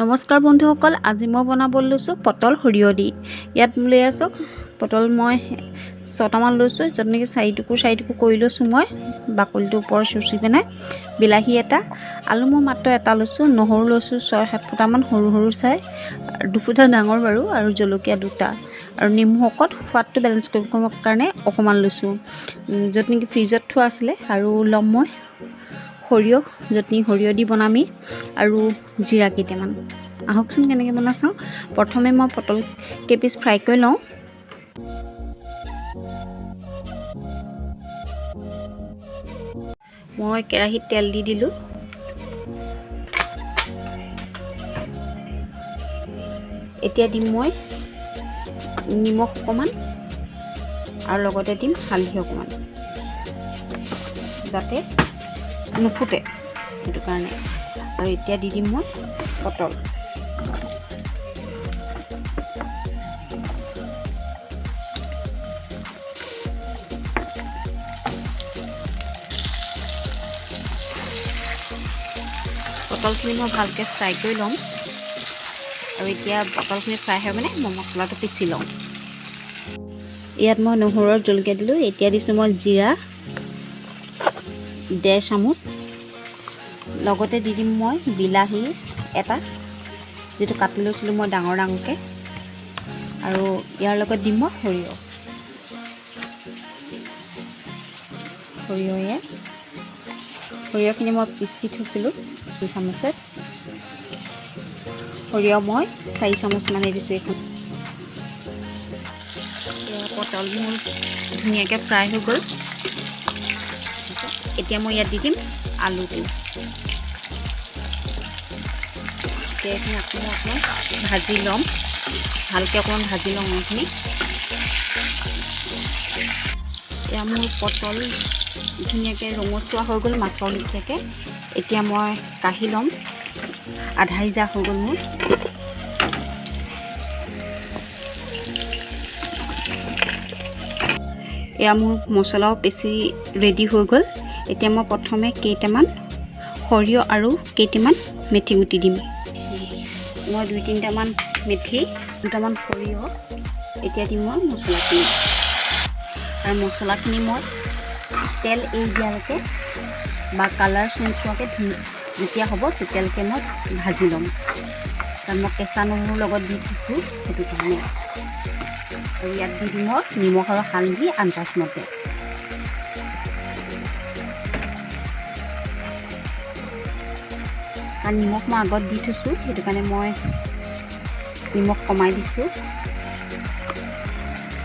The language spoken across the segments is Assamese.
নমস্কাৰ বন্ধুসকল, আজি মই বনাবলৈ লৈছোঁ পটল সৰিয়হ দি। ইয়াত লৈ আছোঁ পটল, মই 6টামান লৈছোঁ, য'ত নেকি চাৰিটুকুৰ চাৰিটুকুৰ কৰি লৈছোঁ মই বাকলিটোৰ ওপৰ চুচি পেলাই। বিলাহী এটা, আলু মই মাত্ৰ এটা লৈছোঁ, নহৰু লৈছোঁ 6-7 ফুটামান সৰু সৰু চাই, 2 ফুটা ডাঙৰ বাৰু, আৰু জলকীয়া 2টা আৰু নেমু অকণ সোৱাদটো বেলেঞ্চ কৰিবৰ কাৰণে অকণমান লৈছোঁ, য'ত নেকি ফ্ৰিজত থোৱা আছিলে। আৰু ল'ম মই সৰিয়হ, য'ত নেকি সৰিয়হ দি বনামেই, আৰু জিৰা কেইটামান। আহকচোন কেনেকৈ বনাই চাওঁ। প্ৰথমে মই পটল কেইপিচ ফ্ৰাই কৰি লওঁ। মই কেৰাহীত তেল দি দিলোঁ। এতিয়া দিম মই নিমখ অকণমান আৰু লগতে দিম হালধি অকণমান, যাতে নুফুটে সেইটো কাৰণে। আৰু এতিয়া দি দিম মই পটল। পটলখিনি মই ভালকৈ ফ্ৰাই কৰি ল'ম। আৰু এতিয়া পটলখিনি ফ্ৰাই হৈ মানে মই মছলাটো পিচি লওঁ। ইয়াত মই নহৰুৰ জলকীয়া দিলোঁ। এতিয়া দিছোঁ মই জিৰা 1.5 চামুচ। লগতে দি দিম মই বিলাহী এটা, যিটো কাটি লৈছিলোঁ মই ডাঙৰ ডাঙৰকৈ। আৰু ইয়াৰ লগত দিম মই সৰিয়হ। সৰিয়হ, এয়া সৰিয়হখিনি মই পিচি থৈছিলোঁ চামুচত। সৰিয়হ মই 4 চামুচমানেই দিছোঁ এইখন। পটল মোৰ ধুনীয়াকৈ ফ্ৰাই হৈ গ'ল। এতিয়া মই ইয়াত দি দিম আলুটো। এতিয়া এইখিনি আকৌ মই অকণমান ভাজি ল'ম, ভালকৈ অকণমান ভাজি ল'ম এইখিনি। এয়া মোৰ পটল ধুনীয়াকৈ ৰঙচুৱা হৈ গ'ল মাছৰ লেখীয়াকৈ। এতিয়া মই কাঢ়ি ল'ম। আধা সিজা হৈ গ'ল মোৰ। এয়া মোৰ মছলাও বেছি ৰেডি হৈ গ'ল। এতিয়া মই প্ৰথমে কেইটামান সৰিয়হ আৰু কেইটামান মেথি গুটি দিম। মই 2-3টামান মেথি, দুটামান সৰিয়হ। এতিয়া দিম মই মছলাখিনি। আৰু মছলাখিনি মই তেল এৰি দিয়ালৈকে বা কালাৰ চেঞ্জ হোৱাকৈ যেতিয়া হ'ব, তেতিয়ালৈকে মই ভাজি ল'ম। কাৰণ মই কেঁচা নহৰুৰ লগত দি থৈছোঁ, সেইটো কাৰণে। আৰু ইয়াত দি দিম মই নিমখ আৰু হালধি আন্দাজ মতে। কাৰণ নিমখ মই আগত দি থৈছোঁ, সেইটো কাৰণে মই নিমখ কমাই দিছোঁ।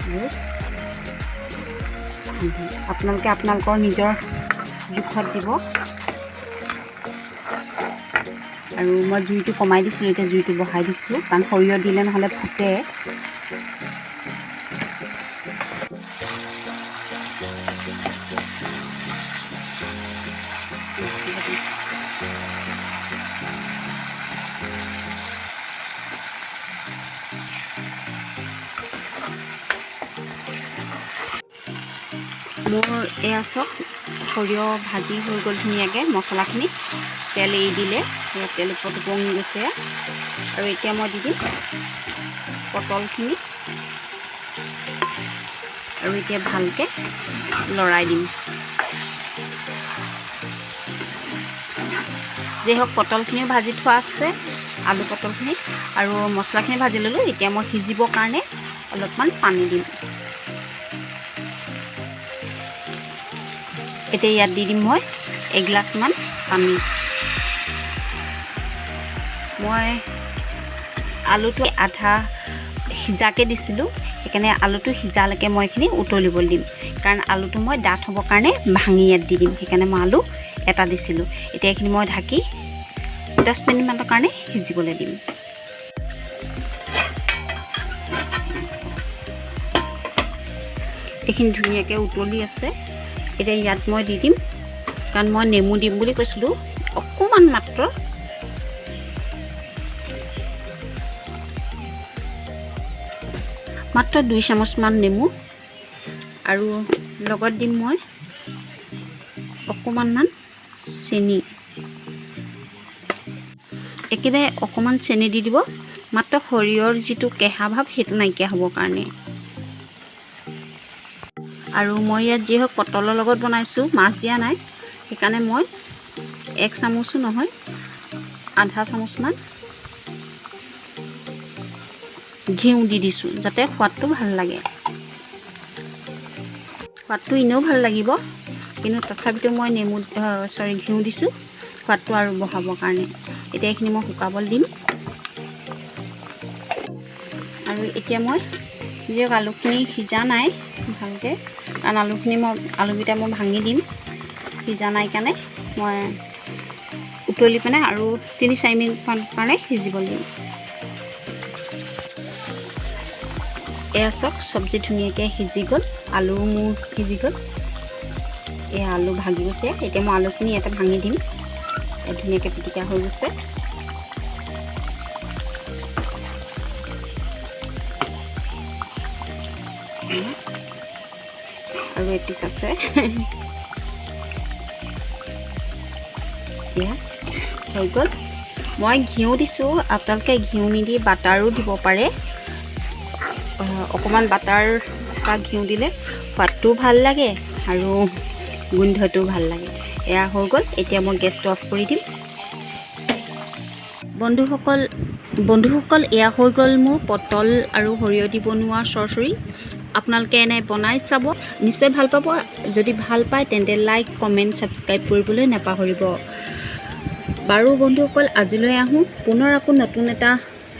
আৰু হালধি আপোনালোকে আপোনালোকৰ নিজৰ জোখত দিব। আৰু মই জুইটো কমাই দিছিলোঁ, এতিয়া জুইটো বঢ়াই দিছোঁ, কাৰণ সৰিয়হ দিলে নহ'লে ফুটে। মোৰ এয়া চাওক, সৰিয়হ ভাজি হৈ গ'ল ধুনীয়াকৈ। মছলাখিনি তেল এৰি দিলে, সেয়া তেল ওপৰত উপঙি গৈছে। আৰু এতিয়া মই দি দিম পটলখিনি আৰু এতিয়া ভালকৈ লৰাই দিম। যি হওক, পটলখিনিও ভাজি থোৱা আছে, আলু পটলখিনি আৰু মছলাখিনি ভাজি ল'লোঁ। এতিয়া মই সিজিবৰ কাৰণে অলপমান পানী দিম। এতিয়া ইয়াত দি দিম মই এগিলাচমান পানী। মই আলুটো আধা সিজাকৈ দিছিলোঁ, সেইকাৰণে আলুটো সিজালৈকে মই এইখিনি উতলিবলৈ দিম। কাৰণ আলুটো মই ডাঠ হ'বৰ কাৰণে ভাঙি ইয়াত দি দিম, সেইকাৰণে মই আলু এটা দিছিলোঁ। এতিয়া এইখিনি মই ঢাকি 10 মিনিটমানৰ কাৰণে সিজিবলৈ দিম। এইখিনি ধুনীয়াকৈ উতলি আছে। এতিয়া ইয়াত মই দি দিম, কাৰণ মই নেমু দিম বুলি কৈছিলোঁ, অকণমান মাত্ৰ। মাত্ৰ 2 চামুচমান নেমু। আৰু লগত দিম মই অকণমানমান চেনি। একেবাৰে অকণমান চেনি দি দিব, মাত্ৰ সৰিয়হৰ যিটো কেঁহা ভাৱ সেইটো নাইকিয়া হ'বৰ কাৰণে। আৰু মই ইয়াত যি হওক পটলৰ লগত বনাইছোঁ, মাছ দিয়া নাই, সেইকাৰণে মই 1 চামুচো নহয় আধা চামুচমান ঘিউ দি দিছোঁ, যাতে সোৱাদটো ভাল লাগে। সোৱাদটো এনেও ভাল লাগিব, কিন্তু তথাপিতো মই ঘিউ দিছোঁ সোৱাদটো আৰু বঢ়াবৰ কাৰণে। এতিয়া এইখিনি মই শুকাবলৈ দিম। আৰু এতিয়া মই যিহেতু আলুখিনি সিজা নাই ভালকৈ, কাৰণ আলুকেইটা মই ভাঙি দিম, সিজা নাই কাৰণে মই উতলি পেলাই আৰু 3-4 মিনিটমান কাৰণে সিজিব দিম। এয়া চাওক চব্জি ধুনীয়াকৈ সিজি গ'ল, আলু মোৰ সিজি গ'ল। এয়া আলু ভাগি গৈছে, এতিয়া মই আলুখিনি ইয়াতে ভাঙি দিম। এয়া ধুনীয়াকৈ পিটিকা হৈ গৈছে। আৰু এপিচ আছে। এয়া হৈ গ'ল। মই ঘিউ দিছোঁ, আপোনালোকে ঘিউ নিদি বাটাৰো দিব পাৰে। অকণমান বাটাৰ বা ঘিউ দিলে সোৱাদটোও ভাল লাগে আৰু গোন্ধটোও ভাল লাগে। এয়া হৈ গ'ল, এতিয়া মই গেছটো অফ কৰি দিম। বন্ধুসকল এয়া হৈ গ'ল মোৰ পটল আৰু সৰিয়হ দি বনোৱা চৰচৰি। আপোনালোকে এনে বনাই চাব, নিশ্চয় ভাল পাব। যদি ভাল পায় তেন্তে লাইক, কমেণ্ট, ছাবস্ক্ৰাইব কৰিবলৈ নাপাহৰিব। বাৰু বন্ধুসকল, আজিলৈ আহোঁ, পুনৰ আকৌ নতুন এটা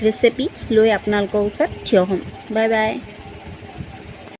ৰেচিপি লৈ আপোনালোকৰ ওচৰত থিয় হ'ম। Bye bye.